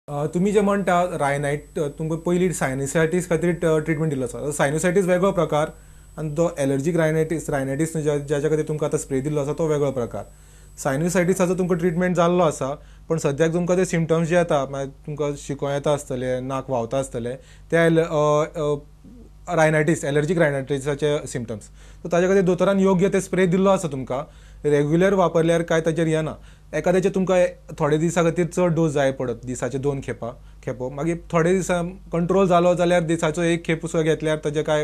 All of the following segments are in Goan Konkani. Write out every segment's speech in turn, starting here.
तुमी जे म्हणटा रायनायट, तुमकां पयलीं सायनसायटीस खातीर ट्रिटमेंट दिल्लो आसा. सायनसायटीस वेगळो प्रकार आनी तो एलर्जीक रायनायटीस ज्याच्या खातीर तुमकां आतां स्प्रे दिल्लो आसा तो वेगळो प्रकार. सायनसायटीसाचो तुमकां ट्रिटमेंट जाल्लो आसा, पण सद्याक तुमकां ते सिमटम्स जे येता, मागीर तुमकां शिको येता आसतलें, नाक व्हांवता आसतलें, ते रायनायटीस एलर्जीक रायनायटीसाचे सिमटम्स. सो ताजे खातीर दोतोरान योग्य ते स्प्रे दिल्लो आसा तुमकां. रेग्युलर वापरल्यार कांय ताजेर येना. एखाद्याचे तुमकां थोडे दिसा खातीर चड डोस जाय पडत, दिसाचे 2 खेपो, मागीर थोडे दिसा कंट्रोल जालो जाल्यार दिसाचो 1 खेप सुद्दां घेतल्यार ताजे कांय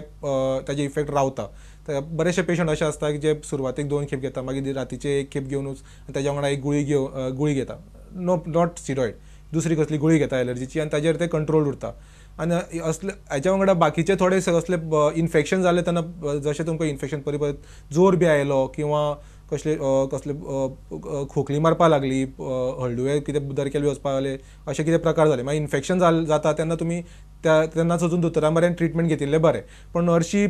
ताजे इफेक्ट रावता. बरेचशे पेशंट अशे आसता की जे सुरवातेक 2 खेप घेता, मागीर रातीचे 1 खेप घेवनूच ताज्या वांगडा एक गुळी घेता, नो not steroid, दुसरी कसली गुळी घेता एलर्जीची, आनी ताजेर ते कंट्रोल उरता. आनी असले हाच्या वांगडा बाकीचे थोडे असले इन्फेक्शन जाले तेन्ना, जशें तुमकां इन्फेक्शन परी परत जोर बी आयलो किंवा कसले कसले खोकली मारपाक लागली, हळडुवे कितें दरकेल बी वचपाक लागले, अशे कितें प्रकार जाले, मागीर इन्फेक्शन जाता तेन्ना तुमी तेन्नाच वचून दोतोरा मेरेन ट्रिटमेंट घेतिल्लें बरें. पण हरशीं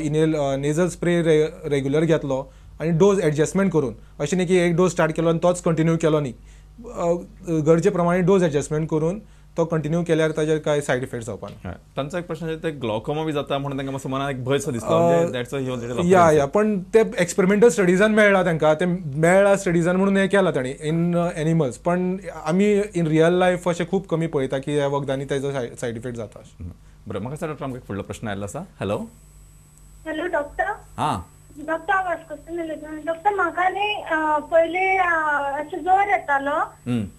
इनेल नेजल स्प्रे रेग्युलर घेतलो आनी डोज एडजस्टमेंट करून, अशें न्ही की एक डोज स्टार्ट केलो आनी तोच कंटिन्यू केलो न्ही, गरजे प्रमाणे डोज एडजस्टमेंट करून तो कंटिन्यू केल्यार ताजेर कांय सायड इफेक्ट जावपा ना. तांचो एक प्रश्न ते ग्लॉकोमा बी जाता म्हणून तांकां मातसो मनाक एक भंय सो दिसलो. या या, पण ते एक्सपेरिमेंटल स्टडीजान मेळ्ळा तांकां, ते मेळ्ळा स्टडीजान म्हणून हें केलां तांणी इन एनिमल्स, पण आमी इन रियल लायफ अशें खूब कमी पळयता की ह्या वखदांनी ताजो सायड इफेक्ट जाता. बरें, म्हाका डॉक्टर आमकां फुडलो प्रश्न आयिल्लो आसा. Hello hello doctor. हां डॉक्टर, हांव वास्कोसून उलयतां. डॉक्टर, म्हाका न्ही पयलीं अशें जोर येतालो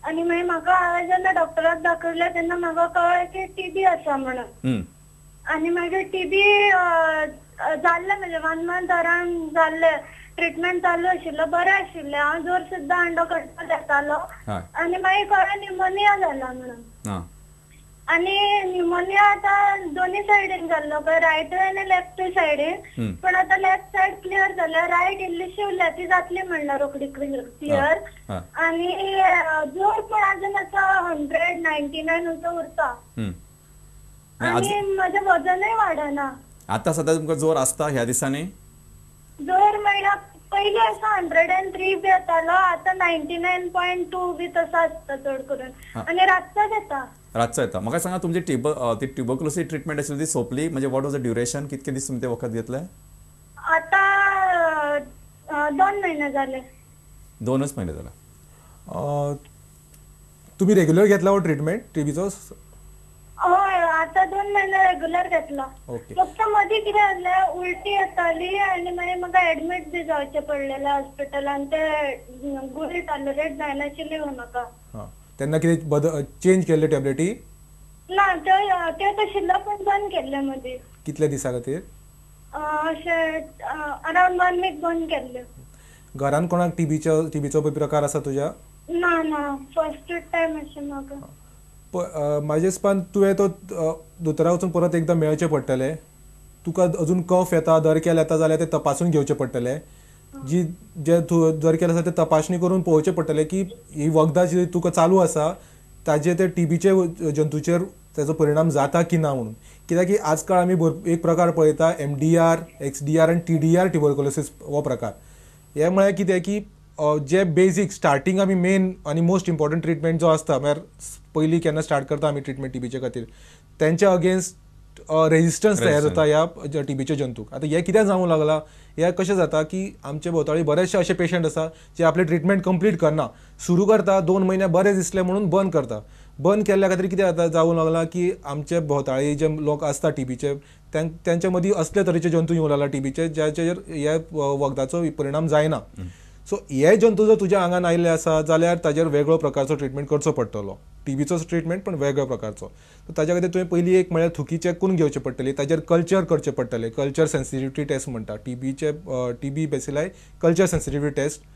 आनी मागीर म्हाका हांवें जेन्ना डॉक्टराक दाखयलें तेन्ना म्हाका कळ्ळें की टीबी आसा म्हणून. आनी मागीर टीबी जाल्लें म्हजें 1 मंथ अरावंड जाल्लें, ट्रिटमेंट चालू आशिल्लो, बरें आशिल्लें, हांव जोर सुद्दां अंडो कंट्रोल येतालो. आनी मागीर कळ्ळें न्युमोनिया जाला म्हणून. आनी न्युमोनिया आतां दोनी सायडीन जाल्लो, रायटूय आनी लेफ्टूय सायडीन, पण आतां लेफ्ट सायड क्लियर जाल्या, रायट इल्लीशी उरल्या, ती जातली म्हणल्यार रोखडी क्लियर. आनी जोर पण आजून आसा 199 असो उरता आनी म्हजें वजनूय वाडना. आतां सद्या तुमकां जोर आसता ह्या दिसांनी? जोर म्हणल्यार पयलीं असो 103 बी येतालो, आतां 99.2 बी तसो आसता चड करून, आनी रातचोच येता. रातचो येता. म्हाका सांगा तुमची ती ट्युबरक्युलोसिस ट्रिटमेंट आशिल्ली ती सोंपली, म्हणजे what was the duration, कितके दीस तुमी ते वखद घेतले? आतां 2 म्हयने जाले. 2च म्हयने जाले. तुमी रेग्युलर घेतला हो ट्रिटमेंट टीबीचो? हय, आतां 2 म्हयने रेग्युलर घेतला. फक्त मदीं कितें जालें, उलटी येताली आनी मागीर म्हाका एडमीट बी जावचें पडलेलें हॉस्पिटलान, ते गुळी टॉलरेट जायनाशिल्ली म्हाका. तेन्ना कितें चेंज केल्ले टॅबलेटी? ना, त्यो तशिल्लो पण बंद केल्ले मदीं. कितले दिसा खातीर? अशें अरावंड 1 वीक बंद केल्ले. घरान कोणाक टीबीचो प्रकार आसा तुज्या? ना ना, फर्स्ट टायम अशें म्हाका. म्हाजे हिसपान तुवें तो दोतोरा वचून परत एकदां मेळचें पडटलें. तुका अजून कफ येता, दरकेल येता जाल्यार ते तपासून घेवचें पडटलें. जी जे दरकेल आसा ते तपासणी करून पळोवचें पडटलें की ही वखदां जी तुका चालू आसा ताजे ते टीबीचे जंतूचेर ताजो परिणाम जाता की ना म्हणून. कित्याक की आजकाल आमी एक प्रकार पळयता MDR, XDR आनी TDR tuberculosis हो प्रकार. हे म्हळ्यार कितें की जे बेजीक स्टार्टींग आमी मेन आनी मोस्ट इम्पॉर्टंट ट्रिटमेंट जो आसता, म्हळ्यार पयलीं केन्ना स्टार्ट करता आमी ट्रिटमेंट टीबीचे खातीर, तेंच्या अगेन्स्ट रेजिस्टन्स तयार जाता ह्या टीबीच्या जंतूक. आतां हें कित्याक जावंक लागलां, हें कशें जाता की आमचे भोंवतणी बरेचशे अशे पेशंट आसा जे आपले ट्रिटमेंट कंप्लीट करना, सुरू करता, 2 म्हयने बरें दिसलें म्हणून बंद करता. बंद केल्ल्या खातीर कितें जाता, जावंक लागलां की आमचे भोंवताळी जे लोक आसता टीबीचे तेंच्या मदीं असले तरेचे जंतू येवंक लागला टीबीचे, ज्याचेर ह्या वखदाचो परिणाम जायना. सो हे जंतू जर तुज्या आंगान आयिल्ले आसा जाल्यार ताजेर वेगळो प्रकारचो ट्रिटमेंट करचो पडटलो, टीबीचोच ट्रिटमेंट पण वेगळ्या प्रकारचो. सो ताज्या खातीर तुवें पयलीं एक म्हळ्यार थुकी चॅक करून घेवची पडटली, ताजेर कल्चर करचें पडटलें, कल्चर सेन्सिटिविटी टेस्ट म्हणटा, टीबीचे TB bacilli culture sensitivity test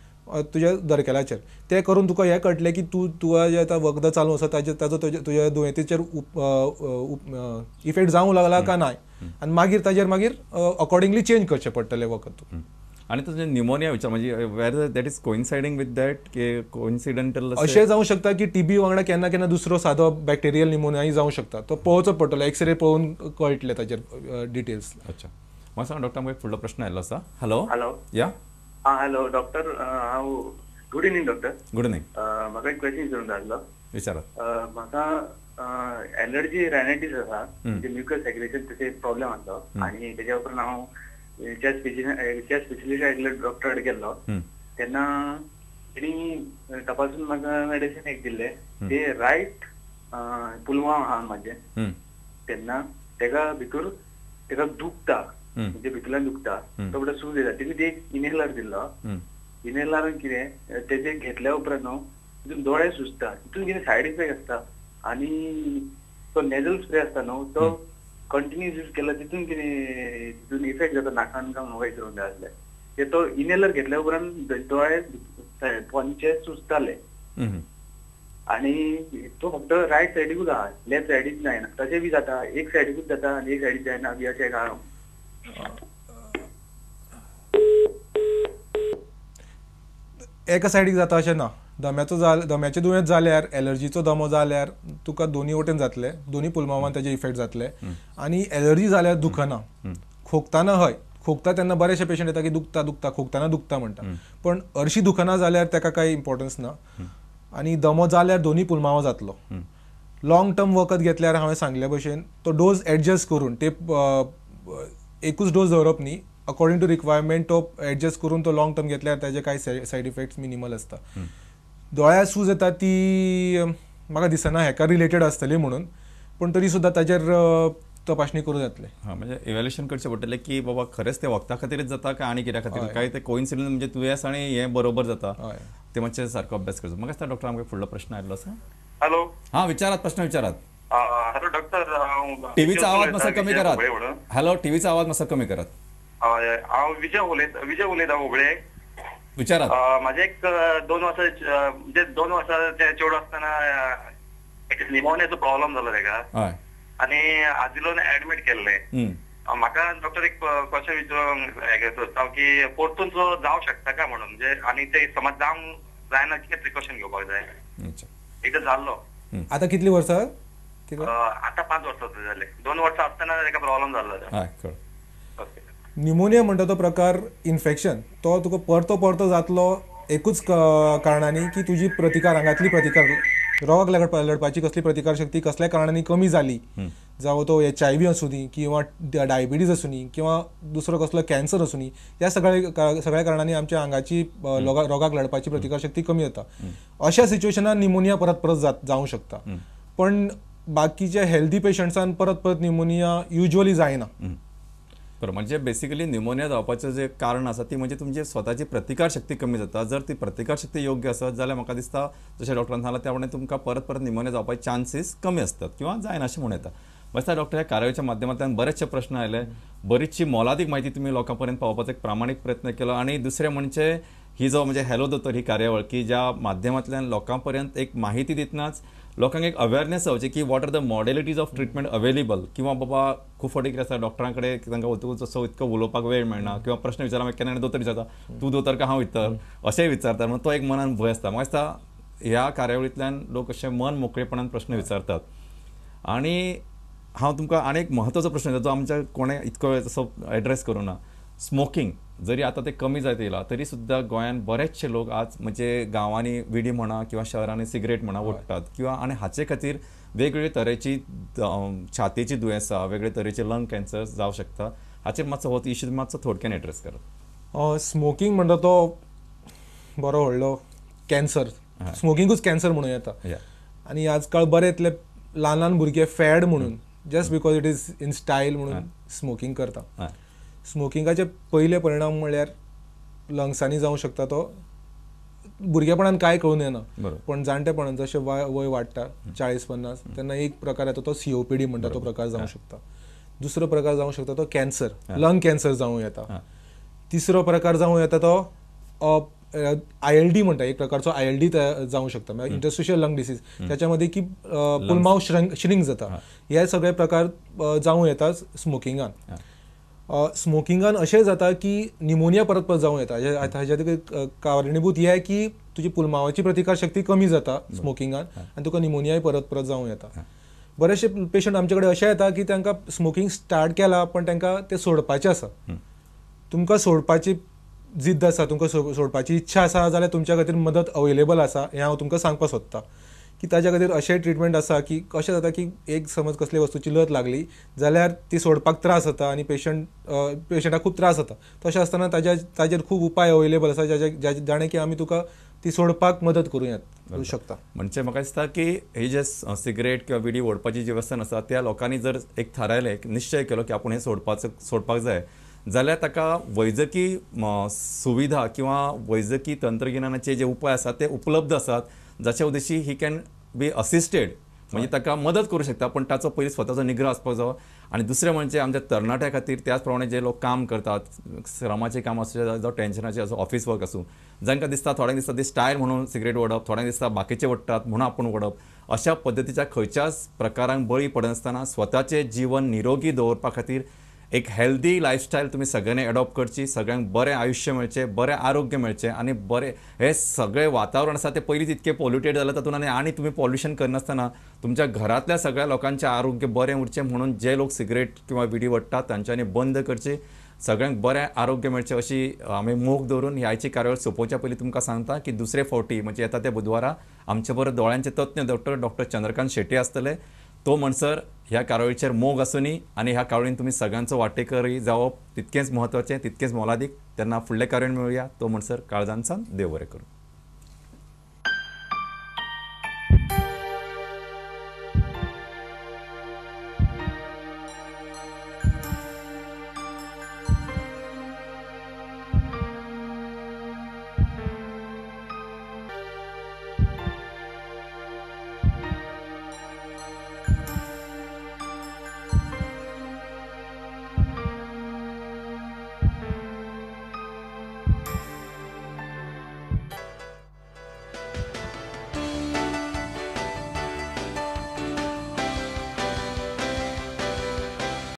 तुज्या दरकेलाचेर ते करून तुका हें कळटलें की तूं तुका जें आतां वखदां चालू आसा ताजेर ताजो तुज्या दुयेंतीचेर इफेक्ट जावंक लागला काय ना, आनी मागीर ताजेर मागीर अकॉर्डिंगली चेंज करचें पडटलें वखद. आनी तुजें न्युमोनिया विचार म्हणजे where that is coinciding with that की कोइन्सिडेंटल अशें जावं शकता की टीबी वांगडा केन्ना केन्ना दुसरो सादो बॅक्टेरियल न्युमोनियाय जावं शकता, तो पळोवचो पडटलो, एक्सरे पळोवन कळटलें ताजेर डिटेल्स. अच्छा, म्हाका सांग डॉक्टर, आमकां एक फुडलो प्रश्न आयिल्लो आसा. हॅलो हॅलो या हां हॅलो डॉक्टर, हांव good evening doctor. Good evening. म्हाका एक क्वेश्चन विचारूंक जाय आसलो. विचारात. म्हाका एलर्जी रायनायटीस आसा, म्हणजे म्युकस सेक्रेशन तशे प्रॉब्लेम आसलो आनी तेज्या उपरांत हांव चेस्ट स्पेशलिस्ट डॉक्टर कडेन गेल्लो तेन्ना तेणी तपासून म्हाका मेडिसीन एक दिल्लें, ते रायट पुलमांव आहा म्हाजें तेन्ना तेका भितर तेका दुखता, म्हणजे भितरल्यान दुखता, तो म्हणटा सूज येता, तेणी ते एक इनहेलर दिल्लो. इनहेलरान कितें तेजे घेतल्या उपरांत न्हू तितून दोळे सुजता, तितून कितें सायड इफेक्ट आसता आनी तो नेजल स्प्रे आसता न्हू तो कंटिन्यूस यूज केला तितून कितें तितून इफेक्ट जाता नाकान काय म्हाका विचारूंक जाय आसलें. ते तो इनहेलर घेतल्या उपरांत दोळे पोंचे सुजताले आनी तो फक्त रायट सायडीकूच आहा, लेफ्ट सायडीक जायना, तशें बी जाता, एक सायडीकूच जाता आनी एक सायडीक जायना बी अशें आहा. एका सायडीक जाता अशें ना. दम्याचो दम्याचें दुयेंस जाल्यार, एलर्जीचो दमो जाल्यार तुका दोनी वटेन जातले, दोनी पुलमांवान तेजे इफेक्ट जातले. आनी एलर्जी जाल्यार दुखना, खोकताना हय खोकता तेन्ना बरेचशे पेशंट येता की दुखता दुखता खोकताना दुखता म्हणटा, पण हरशी दुखना जाल्यार तेका कांय इम्पॉर्टन्स ना. आनी दमो जाल्यार दोनी पुलमांवां जातलो. लॉंग टर्म वखद घेतल्यार हांवें सांगल्या भशेन तो डोज एडजस्ट करून, ते एकूच डोज दवरप न्ही, अकॉर्डिंग टू रिक्वायरमेंट तो एडजस्ट करून तो लॉंग टर्म घेतल्यार ताजे कांय सायड इफेक्ट्स मिनिमल आसता. दोळ्या सूज येता ती म्हाका दिसना हेका रिलेटेड आसतली म्हणून, पूण तरी सुद्दां ताजेर तपासणी करूं जातले. हां, म्हणजे इव्हॅल्युएशन करचें पडटलें की बाबा खरेंच ते वखदा खातीरच जाता काय आनी कित्या खातीर, काय ते कोइन्सिडन्स म्हणजे दुयेंस आनी हें बरोबर जाता, ते मातशें सारको अभ्यास करचो. म्हाका दिसता डॉक्टर आमकां फुडलो प्रश्न आयिल्लो आसा. हॅलो, हां विचारात, प्रश्न विचारात. हॅलो डॉक्टर, टीव्हीचा आवाज मातसो कमी करात. हॅलो, टीव्हीचा आवाज मातसो कमी करात. हांव विजय उलयता, विजय उलयता हुबळे. विचारात. म्हाजें एक 2 वर्सां म्हणजे 2 वर्सां चेडो आसतना निमोनियाचो प्रॉब्लम जालो तेका आनी आजिलोन एडमीट केल्लें. म्हाका डॉक्टर एक क्वेश्चन विचारूंक सोदता की परतून तो जावं शकता काय म्हणून, म्हणजे आनी ते समज जावंक जायना कितें प्रिकॉशन घेवपाक जाय? एकदां जाल्लो. आतां कितलीं वर्सां? आतां 5 वर्सां जाले, 2 वर्सां आसतना तेका प्रॉब्लम जाल्लो. निमोनिया म्हणटा तो प्रकार इन्फेक्शन, तो तुका परतो परतो जातलो एकूच कारणांनी की तुजी प्रतिकार, आंगांतली प्रतिकार, रोगाक लडपाची कसली प्रतिकार शक्ती कसल्या कारणांनी कमी जाली, जावं तो HIV आसूं दी किंवा डायबिटीज आसूं दी किंवा दुसरो कसलो कॅन्सर आसूं दी, ह्या सगळ्या कारणांनी आमच्या आंगाची रोगाक लडपाची प्रतिकार शक्ती कमी जाता. अशा सिच्युएशनान निमोनिया परत परत जावं शकता, पण बाकीच्या हेल्दी पेशंट्सान परत परत निमोनिया युज्वली जायना. बरं, म्हणजे बेसिकली न्युमोनिया जावपाचें जें कारण आसा ती म्हणजे तुमची स्वताची प्रतिकार शक्ती कमी जाता. जर ती प्रतिकार शक्ती योग्य आसत जाल्यार म्हाका दिसता जशें डॉक्टरान सांगलां त्या प्रमाणे तुमकां परत परत न्युमोनिया जावपाचे चान्सीस कमी आसतात किंवा जायना अशें म्हणूं येता. बस डॉक्टर, ह्या कार्यावळीच्या माध्यमांतल्यान बरेचशे प्रश्न आयले, बरीचशी मोलादीक म्हायती तुमी लोकां पर्यंत पावोवपाचो एक प्रामाणीक प्रयत्न केलो. आनी दुसरें म्हणजे ही जो म्हणजे हॅलो दोतोर ही कार्यावळ की ज्या माध्यमांतल्यान लोकां पर्यंत एक माहिती दितनाच लोकांक एक अवेरनेस जावची की what are the modalities of treatment available, किंवा बाबा खूब फावटी कितें आसता डॉक्टरां कडेन तांकां वतकूच असो इतको उलोवपाक वेळ मेळना किंवा प्रश्न विचारता मागीर केन्ना दोतोर विचारता तूं दोतोर काय हांव विचार अशेंय विचारता, म्हणून तो एक मनान भंय आसता. म्हाका दिसता ह्या कार्यावळींतल्यान लोक अशे मन मोकळेपणान प्रश्न विचारतात. आनी हांव तुमकां आनी एक म्हत्वाचो प्रश्न विचारता जो आमच्या कोणें इतको वेळ तसो एड्रेस करूं ना. स्मोकींग जरी आतां तें कमी जायत येयलां तरी सुद्दां गोंयांत बरेचशे लोक आज म्हणजे गांवांनी विडी म्हणा किंवा शहरांनी सिगरेट म्हणा ओडटात किंवा आनी हाचे खातीर वेगवेगळे तरेची छातयेची दुयेंसां, वेगळे तरेचे लंग कॅन्सर जावं शकता. हाचेर मातसो हो इशू मातसो थोडक्यान एड्रेस करात. स्मोकींग म्हणटा तो बरो व्हडलो कॅन्सर, स्मोकिंगूच कॅन्सर म्हणूं येता. आनी आजकाल बरेंतले ल्हान ल्हान भुरगे फॅड म्हणून just because it is in style म्हणून स्मोकींग करता. स्मोकिंगाचे पयले परिणाम म्हळ्यार लंग्सांनी जावं शकता, तो भुरगेपणान कांय कळून येना, पण जाणटेपणान जशें वय वाडटा 40-50 तेन्ना एक प्रकार येता तो COPD म्हणटा तो प्रकार जावं शकता. दुसरो प्रकार जावं शकता तो कॅन्सर, लंग कॅन्सर जावं येता. तिसरो प्रकार जावं येता तो ILD म्हणटा, एक प्रकारचो ILD जावं शकता, म्हणजे इंटरस्टिशियल लंग डिसीज, त्याच्यामध्ये की पुलमाव श्रिंक जाता. हे सगळे प्रकार जावं येता स्मोकिंगान. स्मोकिंगान अशें जाता की निमोनिया परत परत जावं येता. हाज्या कारणीभूत हें की तुजी पुलमावाची प्रतिकार शक्ती कमी जाता स्मोकिंगान आनी तुका निमोनियाय परत परत जावं येता. बरेचशे पेशंट आमचे कडेन अशें येता की तांकां स्मोकींग स्टार्ट केलां पण तांकां तें सोडपाचें आसा. तुमकां सोडपाची जिद्द आसा, तुमकां सोडपाची इच्छा आसा जाल्यार तुमच्या खातीर मदत अवेलेबल आसा हें हांव तुमकां सांगपाक सोदतां. की ताज्या खातीर अशें ट्रिटमेंट आसा की कशें जाता की एक समज कसले वस्तूची लत लागली जाल्यार ती सोडपाक त्रास जाता आनी पेशंटाक खूब त्रास जाता. तशें आसतना ताजेर खूब उपाय अवेलेबल आसा जाणे की आमी तुका ती सोडपाक मदत करूं शकता. म्हणजे म्हाका दिसता की ही जे सिगरेट किंवा विडी ओडपाची जी व्यसन आसा त्या लोकांनी जर एक थारायलें, एक निश्चय केलो की आपूण हें सोडपाक जाय जाल्यार ताका वैजकी सुविधा किंवा वैजकी तंत्रगिन्यानाचे जे उपाय आसात ते उपलब्ध आसात, जाच्या उद्देशी he can be assisted, म्हणजे ताका मदत करूं शकता, पण ताचो पयलीं स्वताचो निग्रह आसपाक जायो. आनी दुसरें म्हणजे आमच्या तरणाट्या खातीर त्याच प्रमाणे जे लोक काम करतात, श्रमाचें काम आसूं जावं टेन्शनाचें आसूं, ऑफिस वर्क आसूं, जांकां दिसता थोड्यांक दिसता ती स्टायल म्हणून सिगरेट ओडप, थोड्यांक दिसता बाकीचे ओडटात म्हणून आपूण ओडप, अशा पद्दतीच्या खंयच्याच प्रकारांक बळी पडनासतना स्वताचें जीवन निरोगी दवरपा खातीर एक हेल्दी लायफस्टायल तुमी सगळ्यांनी एडॉप्ट करची, सगळ्यांक बरें आयुश्य मेळचें, बरें आरोग्य मेळचें आनी बरें हें सगळें वातावरण आसा तें पयलींच इतकें पोल्युटेड जालां तातूंत आनी तुमी पोल्युशन करनासतना तुमच्या घरांतल्या सगळ्या लोकांचें आरोग्य बरें उरचें म्हणून जे लोक सिगरेट किंवा विडी ओडटात तांच्यांनी बंद करची, सगळ्यांक बरें आरोग्य मेळचें अशी आमी मोग दवरून ही आयची कार्यावळ सोंपोवच्या पयलीं तुमकां सांगता की दुसरे फावटी म्हणजे येता त्या बुधवारा आमचे बरोबर दोळ्यांचे तज्ञ डॉक्टर चंद्रकांत शेट्टी आसतले. तो म्हणसर ह्या कार्यावळीचेर मोग आसूनी आनी ह्या कार्यावळीन तुमी सगळ्यांचो वांटेकरी जावप तितकेंच म्हत्वाचें, तितकेंच मोलादीक. तेन्ना फुडले कार्यावळीन मेळुया. तो म्हणसर काळजान सावन देव बरें करूं.